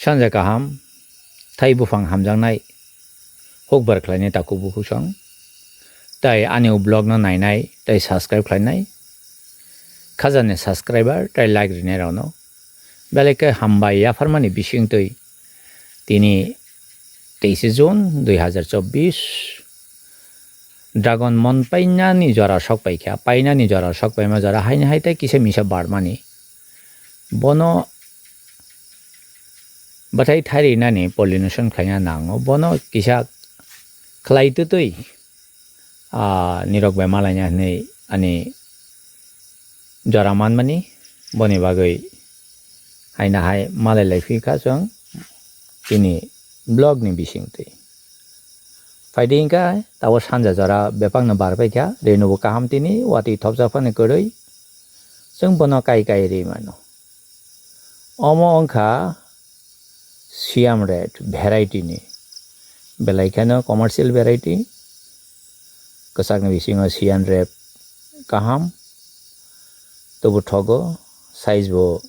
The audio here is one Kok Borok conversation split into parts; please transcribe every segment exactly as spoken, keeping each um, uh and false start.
Sanja kaham, thai buphang hamjaknai, hukbar khlainai takhuk bukhuk song, tai ani o vlog no nainai, tai subscribe khlainai, khajani subscriber, tai like rinai rokno belai khe hambai yapharmani bisingtwi tini teise June dui hazar chobbish. Dragon mon painani jora sok paikha, painani jora sok paima jora haini hai tei kisa misa barmani. Bono bwthai thairinani pollination khaina nango, bono kisa khlai twtwi, ah, nirok bai malaina hinwi ani jora manmani, boni bagwi haina hai malai lai phi kha chwng chini vlog ni bisingtwi. Phaidi hwnkha tabo sanja jora bebakno bar paikha, renu bo kaham tini watwi thopjak phano kwrwi, chwng bono kai kai ri mano. Omo wngkha Siam red variety ni, belai kheno commercial variety, kwchakni bisingo Siam red kaham, tubu thogo, size bo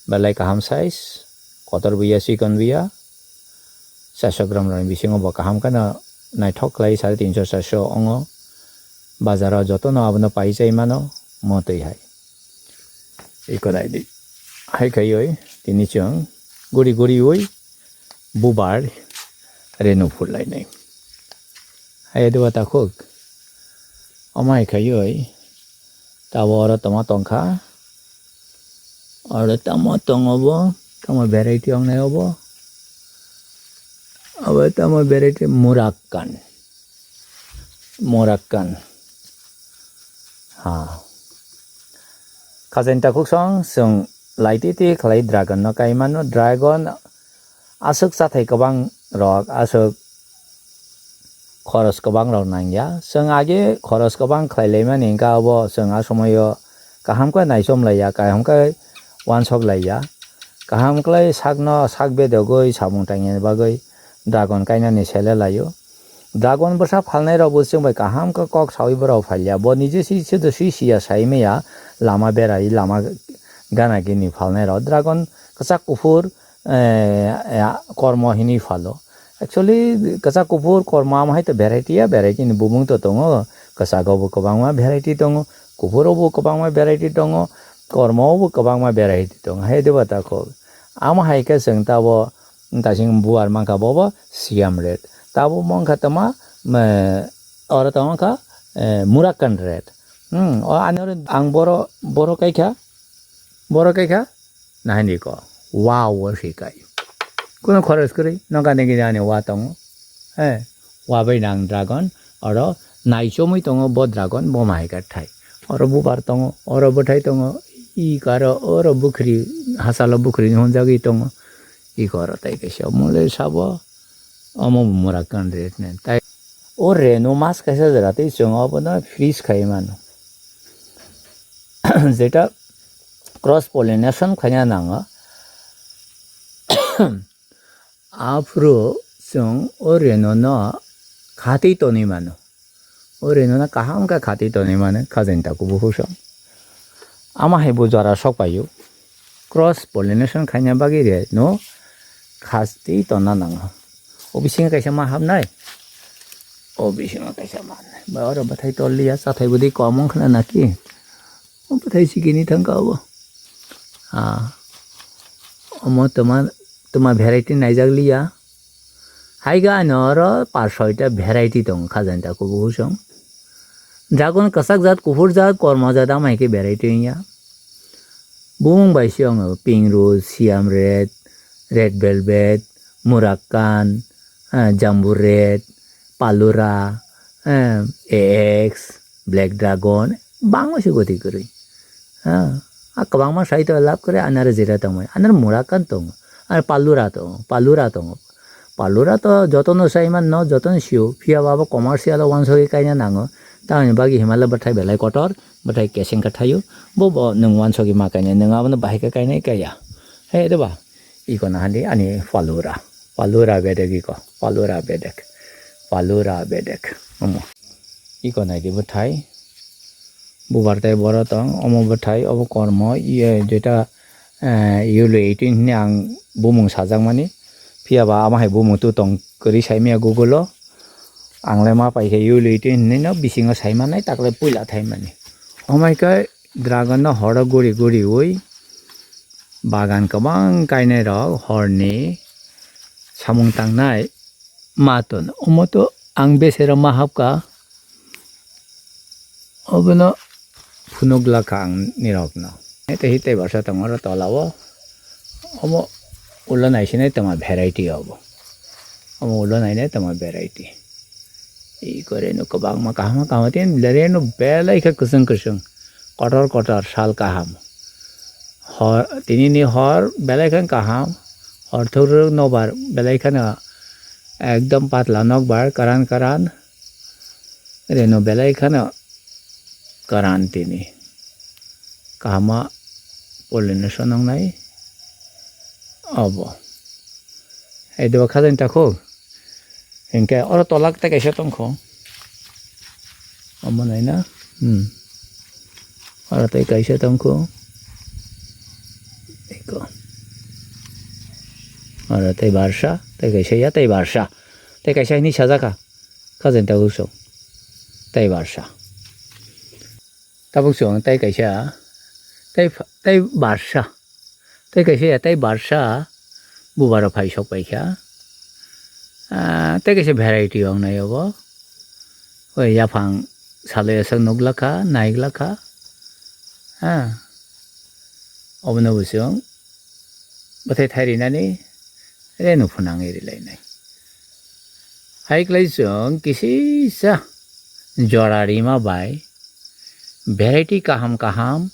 belai kaham size, kotor buya, chikon buya, charsho gram rokni bisingo bo kaham kheno naithok khlai, sare tinsho, charsho ongo, bazaro jotono abono pai chai mano, motwi hai. Iko naidi. Hai khaiwi tini chwng guri guriwi bubar renu phurlainai. Hai deba takhuk. Omo hai khaiwi tabo oro toma tongkha. Oro tamo tongo bo, tamo variety wngnai obo. Abo tamo variety Murakkan. Morakkan. Ha. Khajaini takhuk song, chwng lai twi twi khlai dragon no kai mano. Dragon aswk chathai kwbang rok, aswk khoros kwbang rok nangya. Chwng age khoros kwbang khlai lai mani, hwnkhe abo chwng a somoio kaham khe naichom laiya, kaham khe uansok laiya. Kaham khlai sakno sak bedogwi samung tangya bagwi dragon kainani sele laio. Dragon bwsa phalnai rok bo chwng bai kaham khe kok saui borok phalia. Bo nije si, si, si, siya sai maya lama berai, lama gana gini phalnai rok. Dragon kwchak kuphur, eh, eh, kormo hinwi phalo. Actually, kwchak kuphur kormo amo hai to variety ya, variety ni bumung to tongo. Kwchago bo kwbangma variety tongo, kuphuro bo kwbangma variety tongo, kormo bo kwbangma variety tongo. Hai deba takhuk. Amo hai khe chwng tabo Tasing buar mankha bobo Siam red. Tabo mankha tama, me, oro tamo kha, eh, Murakan red. Hmm, o ani oro ang boro, boro kaikha, boro kaikha, nahani ko. Wow, o si kai. Kuno khoros kwrwi, noka nigi ani wa tongo. He, wa bai nang dragon, oro naichomwi tongo bo dragon, bo mahaika thai. Oro bubar tongo, oro bwthai tongo, i karo oro bukhri, hasalo bukhri ni honjagwi tongo. Iko oro tai kaisa omo le sabo, omo bo Murakan red ne. Tai o reno mas kaisa jora tei chwng obono freeze khai mano. Jeta cross pollination khaina nango. Aphuru chwng o reno no khatwi tonwi mano. O reno no kaham khe khatwi tonwi mano, khajaini takhuk bukhuk song. Ama hai bo jora sok paio. Cross pollination khaina bagwi reno khatwi tonna nango. O bisingo kaisa ma hapnai. O bisingo kaisa ma hapnai. Ba oro bwthai tol liya, chathai bwdwi kom wng khna naki. O bwthai sikini thangka obo. Ah. Omo toma, toma variety naijak liya. Haiga ano oro pas soita variety tongo khajaini takhuk bukhuk song. Dragon kwchak jat, kuphur jat, kormo jat, ama hai khe variety wngya. Bumung bai se wngo pink rose, Siam red, red velvet, Murakan, ah, Jambu red, Palura, eh, A X, Black Dragon, bangma se goti kwrwi. Ha, a kwbangma sai to lab kwrwi, anare jeta tongmani, anare Murakan tongo, anare Palura tongo, Palura tongo. Palura to jotono sai manno, jotono sio, phiya ba abo commercial o wansugwi kaina nango. Tamoni bagwi Himalaya bwthai belai kotor, bwthai keseng khe thaio. Bo, bo nwng wansugwi ma kainai, nwng abono bahai khe kainai kaya. He, de ba? Iko nahani ani Palura. Palura bedek iko. Palura bedek. Palura bedek. Omo. Iko naidi bwthai. Bubar tei boro tong. Omo bwthai, obo kormo. Iye jeta, Eh, Yulu eighteen hinwi ang bumung sajakmani. Phiya ba amo hai bumung tu tong kwrwi saimaya Google o. Ang le ma paikha Yulu eighteen hinwi no bisingo saimanai, takle puila thaimani. Omo hai khe dragon no horo guri guriui bagan kwbang kainai rok horni samung tangnai. Ma ton, omo to ang besero ma hapka, obono phunuk glakha ang nirokno. Tei hi tei barsa tongo oro tola o, omo ulo naisinai tongma variety obo, omo ulo nainai tongma variety. Iko reno kwbangma kaham kaham tin reno belai khe kwchwng kwchwng, kotor kotor sal kaham. Hor, tinini hor belai khe kaham, hor thwrwk nokbar belai kheno ekdom patla nokbar, karan karan, reno belai kheno karan tini. Kahama pollination wngnai obo. Hai deba khajani takhuk. Hinkhe oro tolak tei kaisa tongkho. Omo naina. Hmm. Oro tei kaisa tongkho. Eko. Oro tei barsa, tei kaisa ya tei barsa. Tei kaisa hini sajaka. Khajani takhuk song. Tei barsa. Tabuk song tei kaisa. Tei pha-, tei barsa. Tei kaisa ya tei barsa bubaro phai sok paikha. Ah, tei kaisa variety wngnai obo. Oi yaphang salai aswk nukglakha, naiglakha. Ha. Obono bo chwng bwthai thai rinani reno phunangwi rilainai. Hai khlai chwng kisisa jora rima bai variety kaham kaham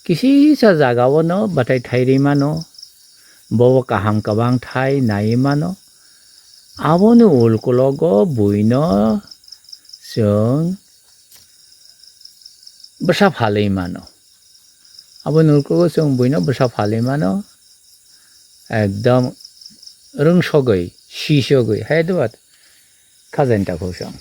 kisisa jagao no bwthai thai ri mano, bobo kaham kwbang thai nai mano. Aboni ulkulogo buino chwng bwsa phalwi mano. Aboni ulkulogo chwng buino bwsa phalwi mano. Ekdom rwngsogwi, sisogwi, hai dobat khajani takhuk chwng.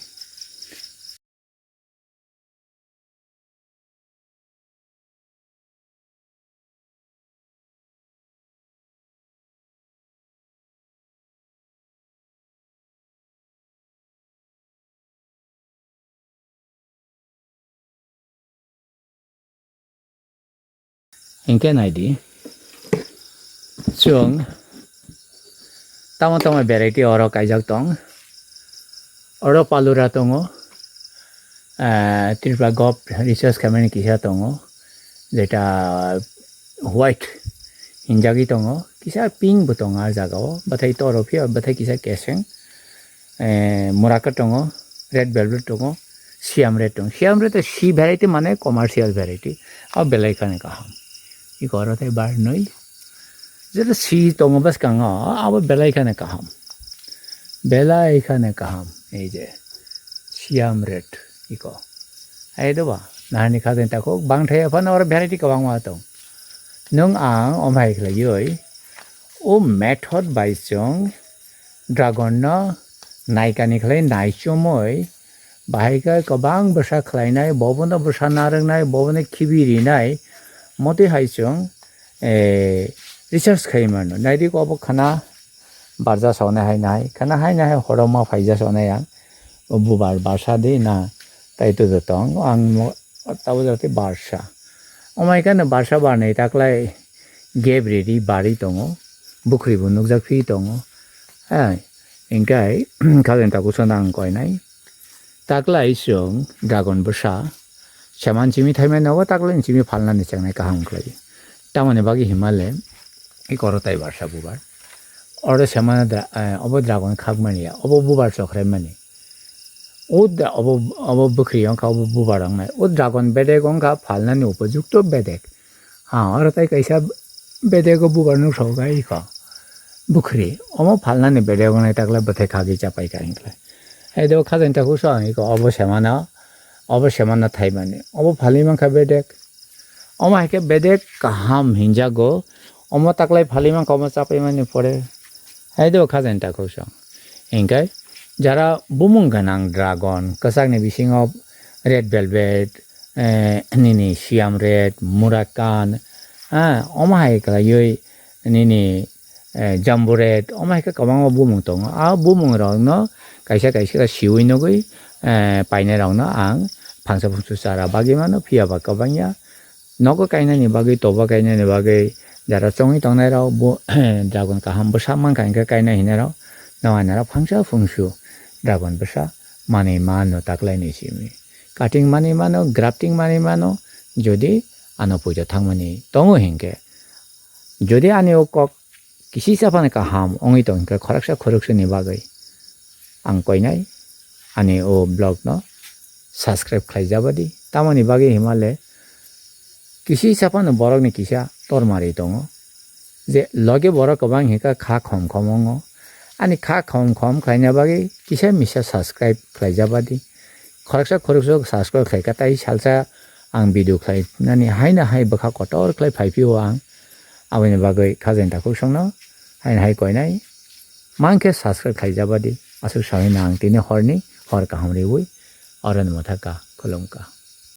Hinkhe naidi, chwng tamo tamo variety oro kaijak tong. Oro palura tongo, ah, Tripura Govt research khaimani kisa tongo, jeta white hinjagwi tongo, kisa pink bo tongo ah jagao, bwthai toro phiya bwthai kisa keseng. Eh, Muraka tongo, red velvet tongo, Siam red tongo. Siam red to si variety mane commercial variety. Abo belai khani kaham. Iko oro tei bar nui. Jeta si tongo bwskango, abo belai khani kaham. Belai khani kaham. Ei je, Siam red iko. Ai doba, nahani khajani takhuk, bangthai phano oro variety kwbangma tong. Nwng ang omhai khlaiwi, o method bai chwng dragon no naikani khlai naichomwi, bahai khe kwbang bwsa khlainai, bobono bwsa narwknai, bobono khibi rinai, motwi hai chwng, eh, research khai mano. Naidi obo khana barja sonai hai nai, khana hai nai hai horo ma phaija sonai ang, o bubar barsa di na tai to tong, ang mo-, tabo jati barsa. Omai khe no barsa barnai taklai gap riri bari tongo, bukhri bo nukjak phi tongo. Hai, hinkhe khajani takhuk sano ang koinai. Taklai chwng dragon bwsa, seman simi thaimani nogo taklai simi phalnani chengnai kaham khlai. Tamoni bagwi himale, i koro tai barsa bubar. Oro semana dra-, eh, obo dragon khakmani ya, obo bubar chokhremani. O da-, obo, obo bwkhri wngkha, obo bubar wngnai. O dragon bedek wngkha phalnani upojukto bedek. Ha, oro tai kaisa bedego bubar nuksa o gai kho. Bwkhri, omo phalnani bedek wngnai takle bwthai khagwi chapai kha hinkhe. Hai do khajani takhuk song iko obo semana, obo semana thaimani. Obo phalwi mankha bedek. Omo hai khe bedek kaham hinjago. Omo taklai phalwi mankha omo chapai mani pore. Hai do khajani takhuk song. Hinkhe jara bumung gwnang dragon, kwchakni bisingo red velvet, eh, nini Siam red, Murakan, Ha, omo hai khlaiwi nini, eh, jamburet, omo hai khe kwbangma bumung tongo. A bumung rokno kaisa kaisa khe siwi nugwi, eh, painai rokno ang phangsa phungsu chara bagwi mano, phiya ba kwbangya nogo kainani bagwi, toba kainani bagwi, jara chongwi tongnai rok bo dragon kaham bwsa mankha hinkhe kainai hinai rok, no anai rok phangsa phungsu dragon bwsa manwi mano taklaini simi. Cutting manwi mano, grafting manwi mano, jodi ano puijo thangmani tongo hinkhe. Jodi ani o kok kisi saphano kaham wngwi tong hinkhe khoroksa khoroksani bagwi ang koinai ani o vlog no subscribe khlai jabadi. Tamoni bagwi himale kisi saphano borokni kisa tormari tongo. Je loge borok kwbang hinkha kha khom khom wngo. Ani kha khom khom khlaina bagwi kisa misa subscribe khlai jabadi. Khoroksa khoroksa subscribe khlaikha tai salsa ang video khlainani haino hai bwkha kotor khlai phaiphio ang. Aboni bagwi khajani takhuk songno haino hai koinai mankhe subscribe khlai jabadi. Aswk sawi ang tini horni hor kaham riwi oroni mwthaka khulumka.